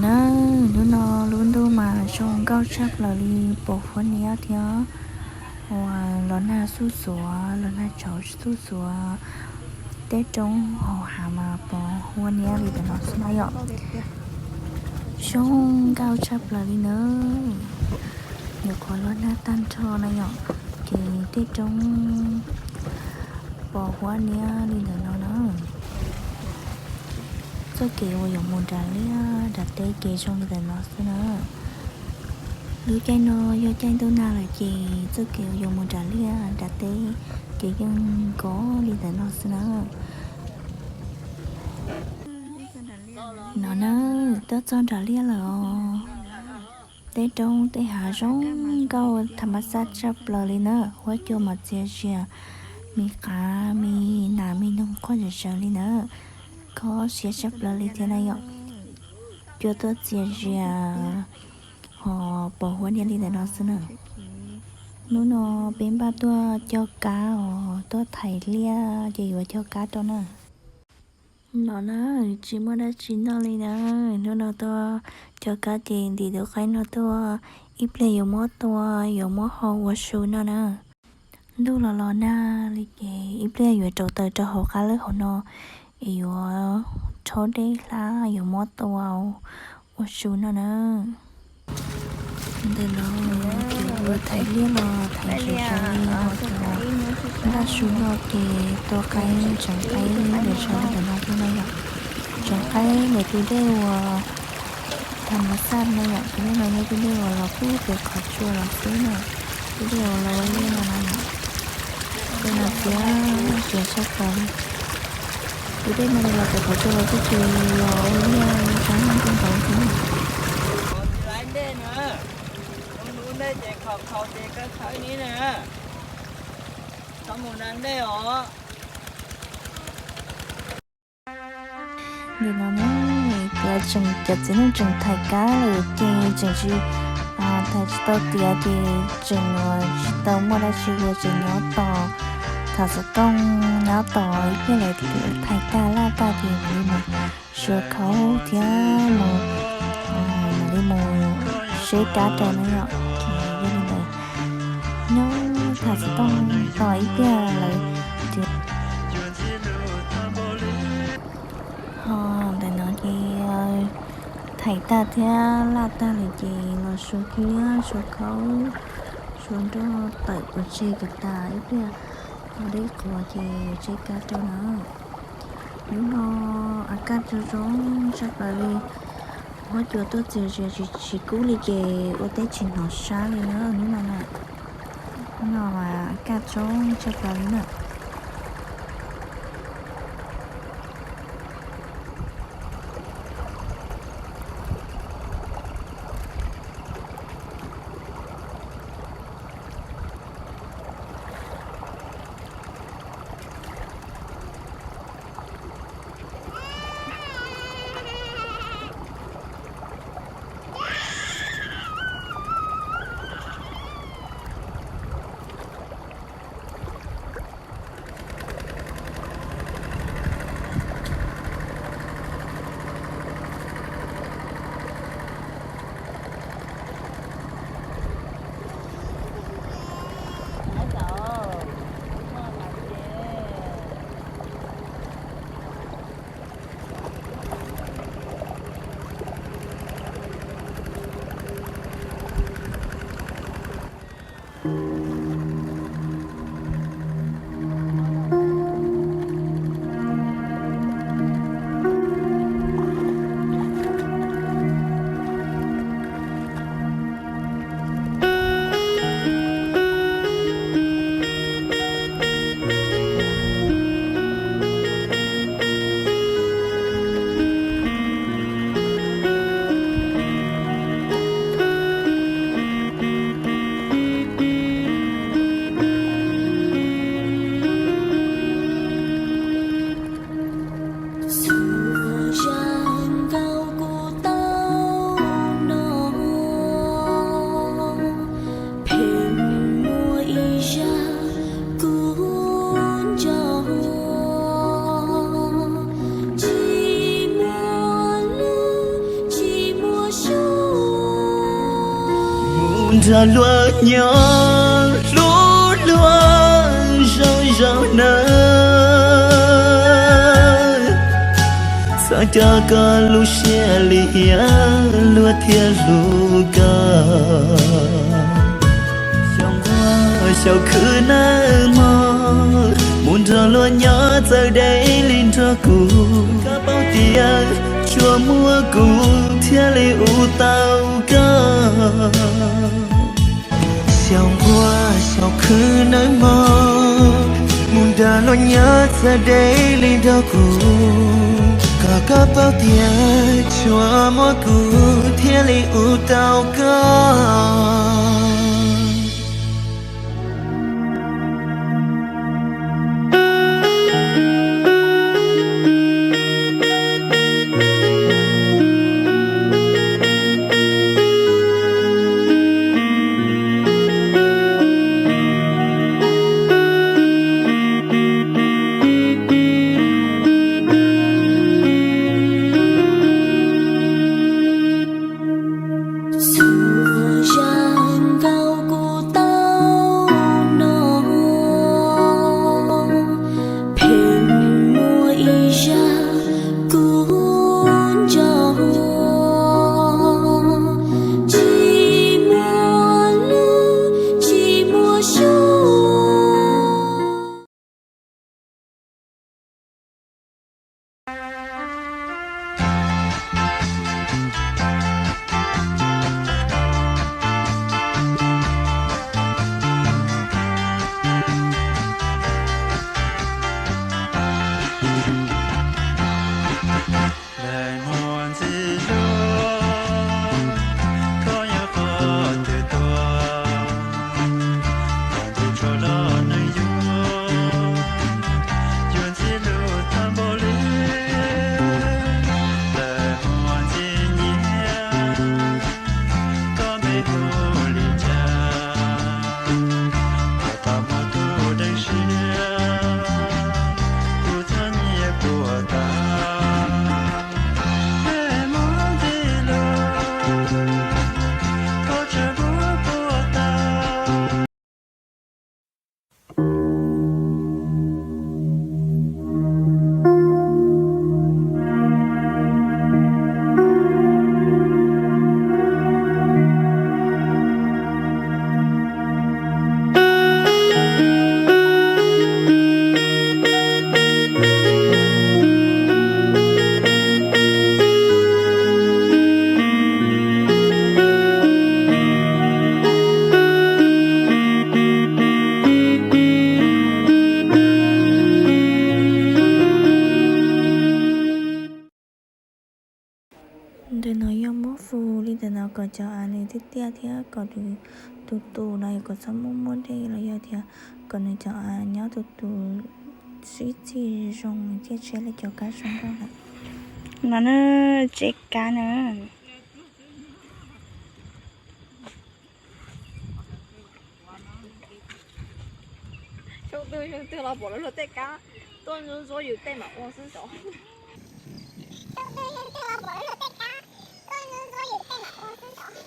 Na, hnub no lub ntuj mas zoo nkauj tshaj plaws li, pos huab niab thiab, uas los nag xuj xuav, los nag tshauv xuj xuav, tej roob hauv hav mas pos huab niab li ntawm no xwb na yom. Zoo nkauj tshaj plaws li na. Nyuam qhuav los nag tag nrho na yom, ces tej roob pos huab niab li ntawm no na. Txoj kev uas yuav mus nram liaj nram teb ces zoo li ntawm no xwb na. Lub caij no yog caij ntuj nag lawm ces txoj kev uas yuav mus nram liaj nram teb ces yeej nkov li ntawm no xwb na. No na, tuaj txog nram liaj lawm os. Tej roob tej hav zoo nkauj tham mas xaj tshaj plaws li na, huab cua mas txias zias, me qav me nas me noog quaj zom zaws li na. Kho siab tshaj plaws li thiab na yom. Cua tuaj txias zias ho pos huab niab li ntawm no xwb na. Hnub no peb npaj tuaj cog kab os, tuaj thaiv liaj ces yuav cog kab rau na. No na, tsis muaj dab tsi noj li na. Hnub no tuaj cog kab ces ntim tus qaib no tuaj, ib pliag yuav muab tua, yuav muab hau ua su noj na. Ntuj los los nag li ces ib pliag yuav rauv taws rau hauv qab lawb hauv no es yuav rhaub dej hlab yuav muab tua ua su noj na. Ntawm no ces yuav thaiv liaj los thaiv zom zaws li ho cov npaj su noj ces tua qaib, tseev qaib ntawm sab ntawm no thiab na yom. Tseev qaib ntawm tus dej uas tham mas xaj no yom, tus dej no yog tus dej uas los pub pem qhov tsua los xwb na. Tus dej uas los ua liaj no na yom. Tej no txias tshaj plaws li. Tus dej no los pem qhov tsua los xwb ces los ua liaj zoo nkauj npaum li thiab. Nim no na, cov txiv neej tseem thaiv kab lawm ces tseem tsis thaiv tsis tau tiav ces tseem tsis tau muaj dab tsi li, tseem nyob tos, tham xov tooj nyob tos ib pliag lawv thaiv tag laj tag ces mam li mus suav khaub thiab mus, mam li mus seb kab rau na yom. Yog li ntawd nyob tham xov tooj tos ib pliag lawv ces ho ntawm no ces thaiv tag thiab laj tag lawm ces los suav kiag liab, suav khaub, suav nroj tawm pov tseg kom tas ib pliag, ho dej qhuav ces tseb kab rau na. Hnub no a kaj zoo zoo tshaj plaws li, huab cua tuaj txias zias tsis kub li ces ua teb tsis hnov sab li na hnub no na. Hnub no mas a kaj zoo tshaj plaws li na. Nrog luag nyob hlub luag zoo zoo nawb, xav cov koj lub siab li hiam luag thiaj hlub koj. Xyaum nquag xyaum khwb nawb mog, mus nrog luag nyob txawm deb li nrog kuv, koj paub tias tsuas muaj kuv thiaj li ua tau koj. Xyaum nquag xyaum khwb nawb mog, mus nrog luag nyob txawm deb li nrog kuv, kom koj paub tias tsuas muaj kuv thiaj li ua tau koj. Txhua zaj nkauj kuv tau hnov, pheej muaj ib zaj kuv nco, tsis muaj lus tsis muaj su. Ntxhi hlub, koj yog qhov twg tuaj, tag ntuj tsuas los neeg yuav, yuav ntxhi hlub tag npaum li. Lawv muaj ntxhi nyiam, koj npe hu li cas? Puas tau muaj tus deev siab, kuv txom nyem puas tau. Peb muaj ntxhi hlub, koj tseem muab puas tau. Ntawm no yog muab fus li ntawm no kom cov av nws tiaj tiaj thiab kom tus tus no yuav kom txhob muaj muaj dej los yog tias kom nws cov av nyob tus tus sib txig zoo thiaj tshiab li cov kab zoo nkauj lawm. No na, tsev kab na. Xyoo twg xyoo twg los pom lawv luag tej kab tuaj ntxuav ntxuav yus tej mam ua xwb xyov. Xyoo twg xyoo twg los pom lawv luag tej kab tuaj ntxuav ntxuav yus tej mam ua xwb xyov.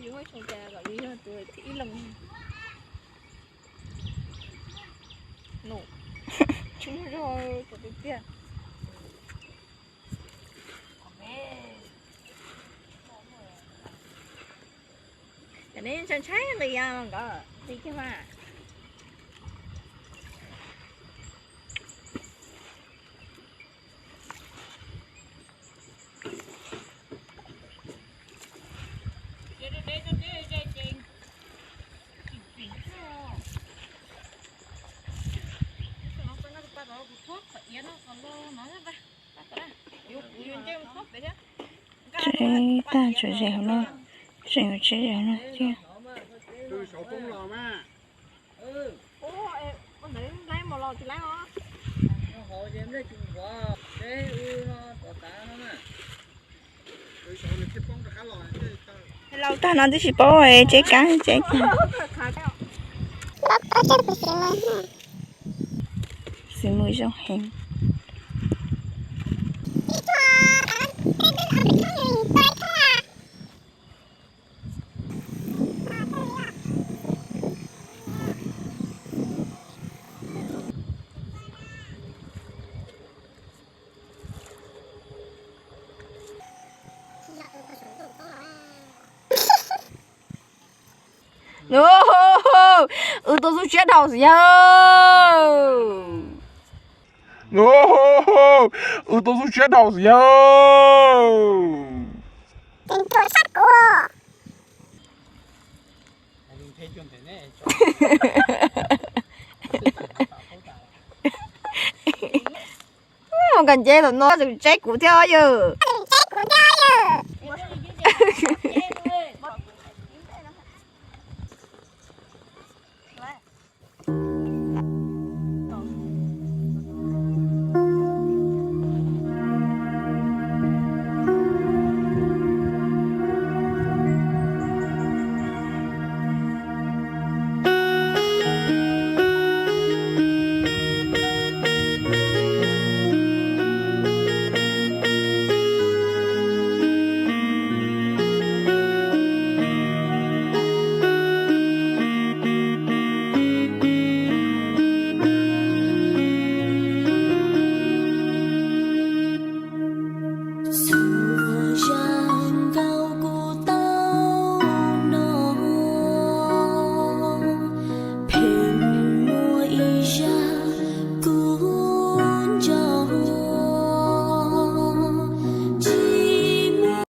Yus muaj xyoo cas kom yus yog tus thib ib leeg. Num, tsis muaj zog, tus tiag tiag. Cov neb ntshai ntshai nqis nkawd nqis kiag mas. Tseb tag tsuas ze hauv no, tseem yuav tseb ze hauv no thiab. Tag no twb tsis paub tseb kab tseb kab. Xwm mus zoo heev. Wb tau xub siab dhau xwb yawg. Wb tau xub siab dhau xwb yawg. Mus kawm nceb tom no tseem tseb kuv thiab yawg. Txhua zaj nkauj kuv tau hnov, pheej muaj ib zaj kuv nco, tsis muaj